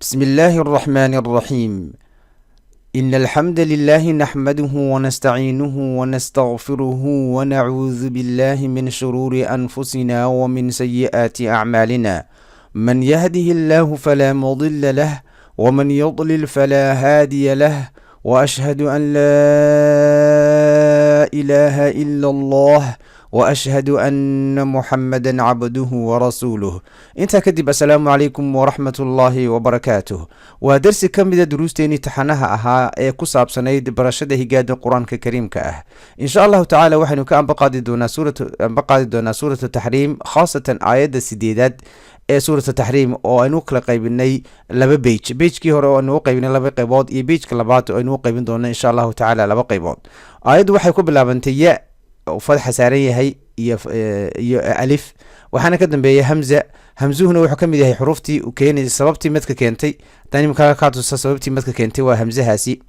بسم الله الرحمن الرحيم. إن الحمد لله نحمده ونستعينه ونستغفره ونعوذ بالله من شرور أنفسنا ومن سيئات أعمالنا. من يهده الله فلا مضل له، ومن يضلل فلا هادي له، وأشهد أن لا إله إلا الله وأشهد أن محمدا عبده ورسوله. Intaa kadib, assalaamu calaykum waraxmat ullaahi wabarakaatuh. Waa darsi ka mida duruusteenii taxanaha ahaa ee ku saabsanayd barashada higaada Qur-aanka Kariimka ah. Insha Allahu tacaala waxaynu ka ambaqaadi doonaa suurat ambaqaadi doonaa Suuratu Taxriim, khaasatan aayadda sideedaad ee Suuratu Taxriim, oo aynu kala qaybinay laba page, pagekii hore oo aynu u qaybinay laba qaybood iyo pageka labaad oo aynu u qaybin doono, insha Allahu tacaala, laba qaybood. Aayaddu waxay ku bilaabantay ya oo fadxa saaran yahay iyo alif, waxaana ka dambeeya hamza. Hamzuhuna wuxuu ka mid yahay xuruuftii uu keenay sababtii madka keentay. Haddaan imika kaa tusa sababtii madka keentay, waa hamzahaasi.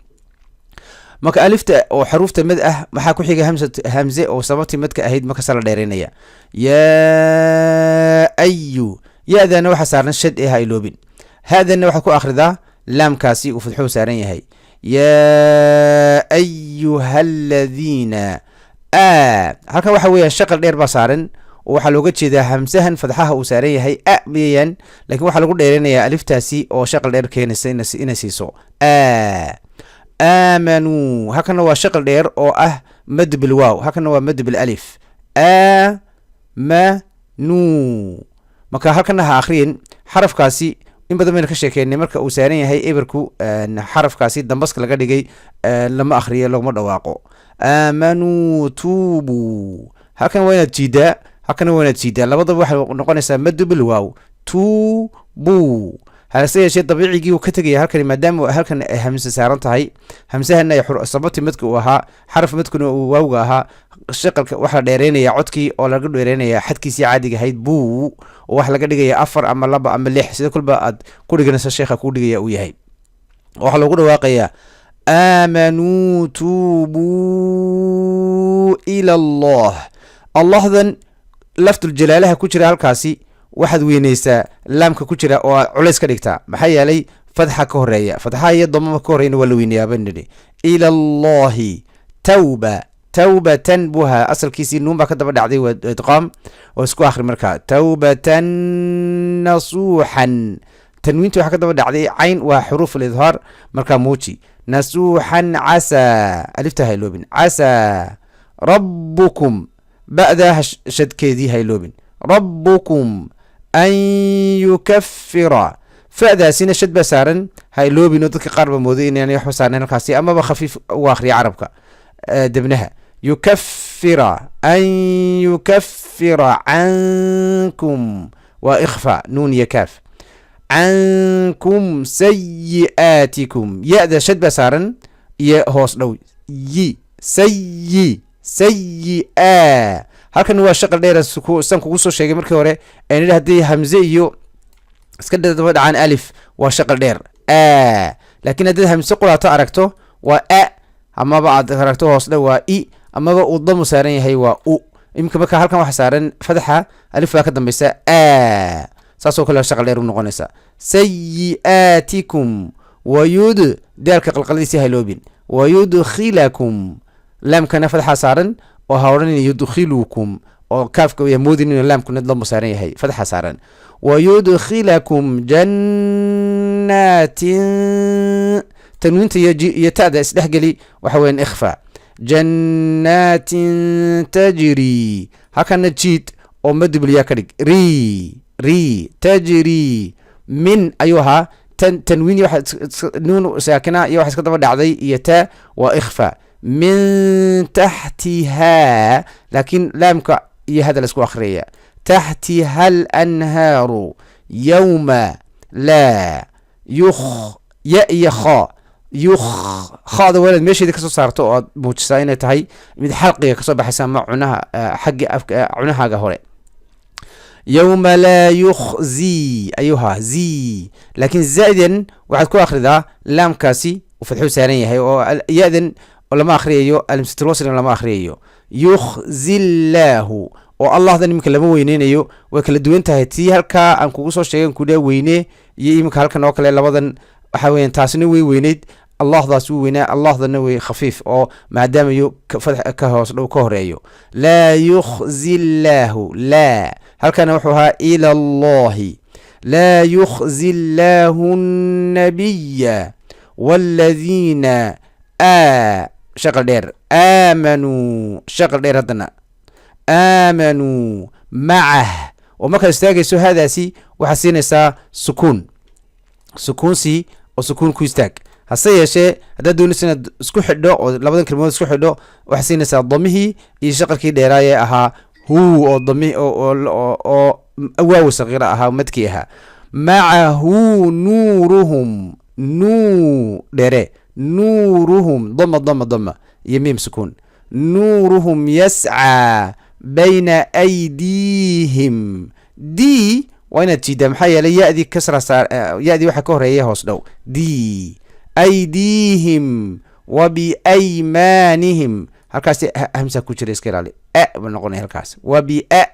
Marka alifta oo xaruufta mad ah waxaa ku xiga hamza, hamze oo sababtii madka ahayd, markasa la dheeraynaya. Yaa ayu, ya-dana waxaa saaran shad ee ha iloobin. Ha-dana waxaad ku akhridaa laamkaasi uu fadxuhu saaran yahay. Yaa ayuha aladiina a, halkan waxa weeyaan shaqal dheer baa saaran, oo waxaa looga jeedaa hamsahan fadxaha uu saaran yahay a weeyaan, laakiin waxaa lagu dheereynayaa aliftaasi oo shaqal dheer keenaysa inay siiso a. Aamanuu, halkana waa shaqal dheer oo ah mad bilwaaw, halkana waa mad bilالif. Aamanuu, marka halkana ha akhriyin xarafkaasi. In badan baynu ka sheekeynay marka uu saaran yahay eberku, xarafkaasi dambaska laga dhigay lama akhriyo, laguma dhawaaqo. Aamanuu tuubuu, halkan waa inaad jiidaa, halkana waa inaad jiidaa, labadaba waxay noqonaysaa madu bilwaaw. Tuubuu, hase yeeshee dabiicigii uu ka tegaya halkani, maadaama halkan ay hamse saaran tahay, hamsahana ay sababtii madka uu ahaa, xaraf madkuna uu waawga ahaa, shaqalka waxaa la dheereynaya codkii oo laga dheereynaya xadkiisii caadiga ahayd buu, oo waxaa laga dhigaya afar ama laba ama lix, sida kolba aad ku dhiganayso sheekha kuu dhigaya uu yahay. Waxaa loogu dhawaaqayaa aamanuu tuubuu ila Allah. Allahdan lafduljalaalaha ku jira halkaasi waxaad weyneysaa laamka ku jira oo aad culays ka dhigtaa, maxaa yeelay fadxa ka horeeya, fadxaha iyo damama ka horeyna waa la weyneeyaa baan nidhi. Ila Allahi tawba, tawbatan buha asalkiisii, nuun baa ka daba dhacday, waa idqaam oo isku akhri. Markaa tawbatan nasuuxan, tanwiinta waxaa ka daba dhacday cayn, waa xuruuf alidhaar, markaa muuji. Nasuuxan casaa, alifta ha iloobin. Casaa rabbukum, ba'daa shadkeedii ha iloobin. Rabbukum an yukafira, fa'daasina shad baa saaran, ha iloobin, oo dadka qaar ba mooday inaanay waxba saarnayn halkaasi amaba khafiif ugu akhriya carabka debnaha. Yukafira, an yukafira cankum, waa ikhfa nuun iyo kaaf. Cankum sayi'aatikum, ya-da shad baa saaran iyo hoos dhow yi sayi sayi-a. Halkan waa shaqal dheer, san kugu soo sheegay markii hore aynu haddii hamze iyo iska daba dhacaan alif waa shaqal dheer a, laakiin haddaad hamse quraato aragto waa a, amaba aad aragto hoos dhow waa i, amaba uu damu saaran yahay waa u. Iminka marka halkan waxa saaran fadxa, alif baa ka dambeysa a, saasoo kale shaqal dheer u noqonaysa. Sayi'aatikum wayud, daalka qalqaladiisi haloobin. Wayudkhilakum, laamkana fadxa saaran, oo ha odhanin yudkhilukum, oo kaafka ya moodin inuu laamkuna damu saaran yahay, fadxa saaran. Wayudkhilakum jannaatin, tanwiinta iyo ta'da isdhexgeli, waxa weyan ikhfa. Jannaatin tajri, halkana jiid oo madbliyaa ka dhig. Ri ri tajri min ayuu ahaa. Tan tanwiin waxa nuun saakina iyo waxa iska daba dhacday iyo ta, waa ikhfa. Min taxtihaa, laakiin laamka iyo hada la isku akhriyaya. Taxtiha alanhaaru yowma laa yukh, ya iyo kha yukh, khada waa inaad meesheeda kasoo saarto oo aad muujisaa inay tahay mid xalqiga kasoo baxaysa ama cunaha xagga afka cunahaaga hore. Yowma laa yukhzi ayuha zi, laakiin zaa'idan waxaad ku akhridaa laamkaasi uu fadxuu saaran yahay, oo ya-dan lama akhriyayo, alhamsatul lama akhriyayo. Yukhzi llaahu. Oo Allahdan iminka lama weyneynayo, way kala duwan tahay. Tii halkaa aan kugu soo sheegay kudha weyne iyo iminka halkan oo kale, labadan waxa weeyaan, taasina way weyneyd, Allahdaas wuu weynaa, Allahdana way khafiif oo maadaamayo fatx ka hoos dhow ka horeeyo. Laa yukhzi llaahu, laa halkana wuxuu ahaa ila Allahi. Laa yukhzi llaahu nnabiya waaladiina a shaqal dheer, aamanuu shaqal dheer, haddana aamanuu macah. Oo markaad istaagayso, hadaasi waxaad siinaysaa sukuun, sukuunsii oo sukuun ku istaag. Hase yeeshee haddaad doonayso inaad isku xidho oo labadan kelmadood isku xidho, waxaad siinaysaa damihii iyo shaqalkii dheeraayee ahaa huu, oo dami oo waawi sakiira ahaa, madkii ahaa. Macahu nuuruhum, nuu dheere, nuuruhum dama dama dama iyo miim sukuun. Nuuruhum yascaa bayna aydiihim, d waa inaad jiidaa, maxaa yeelay ya-dii kasra saar, ya-dii waxaa ka horeeya hoos dhow. D aydiihim wa biaymaanihim, halkaasi hamsa ku jira, iska ilaali, a ba noqonaya halkaas. Wa bia,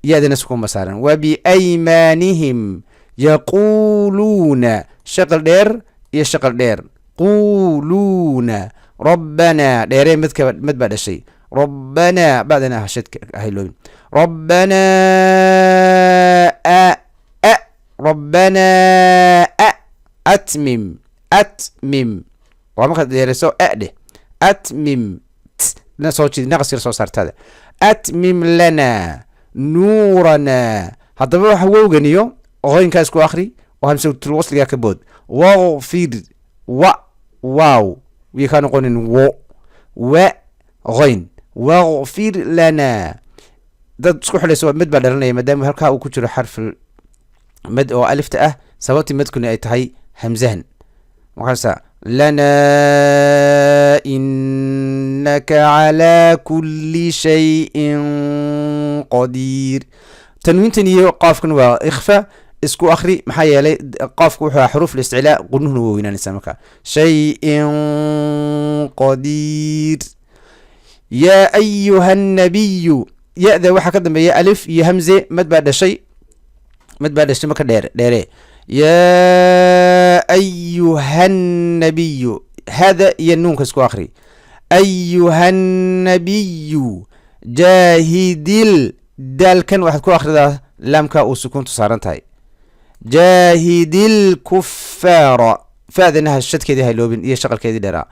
ya-dina sukuun ba saaran. Wa biaymaanihim yaquuluuna, shaqal dheer iyo shaqal dheer, quuluuna rabbanaa, dheeree, midka mid baa dhashay, rabbanaa bacdana hashadka hayloobin, rabbanaa a a rabbanaa a atmim, atmim waa markaad dheereyso, a dheh, atmim t na soo jiid, naqas yar soo saartada, atmim lana nuurana. Haddaba waxa wowganiyo qoynkaa isku akhri oo hamsatul wasligaa ka bood. Waqfir, wa waaw wii kaa noqonin, wo wa qoyn, waqfir lana. Dad isku xidhayso, mid baa dhalanaya maadaama halkaa uu ku jiro xarf mad oo alifta ah, sababtii madkuni ay tahay hamzahan. Markaasa lana inaka calaa kulli shayin qadiir. Tanwiintan iyo qaafkan waa ikhfa, isku akri, maxaa yeelay qaafku wuxuu ahaa xuruuf listiclaa, qunuhuna waa weynaanaysaa marka. Shayin qadiir. Yaa ayuha nnabiyu, ya-da waxaa ka dambeeya alif iyo hamze, mad baa dhashay, mad baa dhashay, marka dheer dheere. Yaa ayuha nnabiyu, hada iyo nuunka isku akri. Ayuha nnabiyu jaahidil, daalkan waxaad ku akhridaa laamka uu sukuuntu saaran tahay. Jaahidil kufaara, fa'dana hashadkeedii hayloobin iyo shaqalkeedii dheeraa.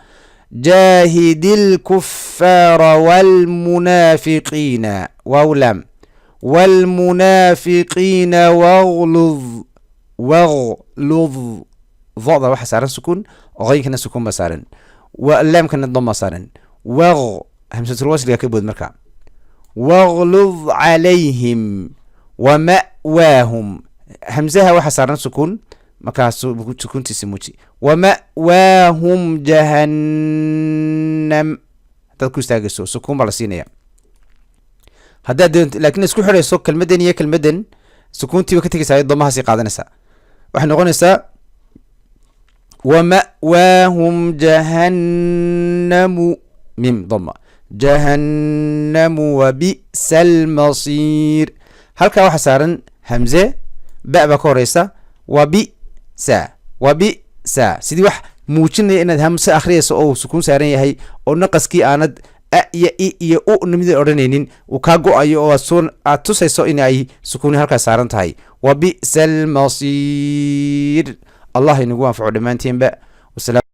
Jaahidil kufaara waalmunaafiqiina, waaw laam, waalmunaafiqiina waqlud, waqlud, doda waxaa saaran sukuun, qaynkana sukuun baa saaran, laamkana doma saaran. Waq hamsatul wasliga ka bood marka. Waqlud calayhim wa ma'waahum, hamsaha waxaa saaran sukuun, markaas sukuuntiisa muuji. Wa ma'waahum jahannam, haddaad ku istaagayso sukuun baa la siinaya. Haddaad doonto laakiin isku xidhayso kelmaddan iyo kelmaddan, sukuuntiiba ka tegaysaa, domahaasii qaadanaysaa, waxay noqonaysaa wa ma'waahum jahannamu, mim doma, jahannamu wa bi'sa almasiir. Halkaa waxaa saaran hamze, ba baa ka horeysa, wa bisa, wa bisa, sidii wax muujinaya inaad hamse akhriyayso oo uu sukuun saaran yahay, oo naqaskii aanad a iyo i iyo u namida odhanaynin, uu kaa go-ayo, oo aad tusayso in ay sukuuni halkaas saaran tahay. Wa bi'sa almasiir. Allah inagu anfaco dhammaantiinba. Wasalaam.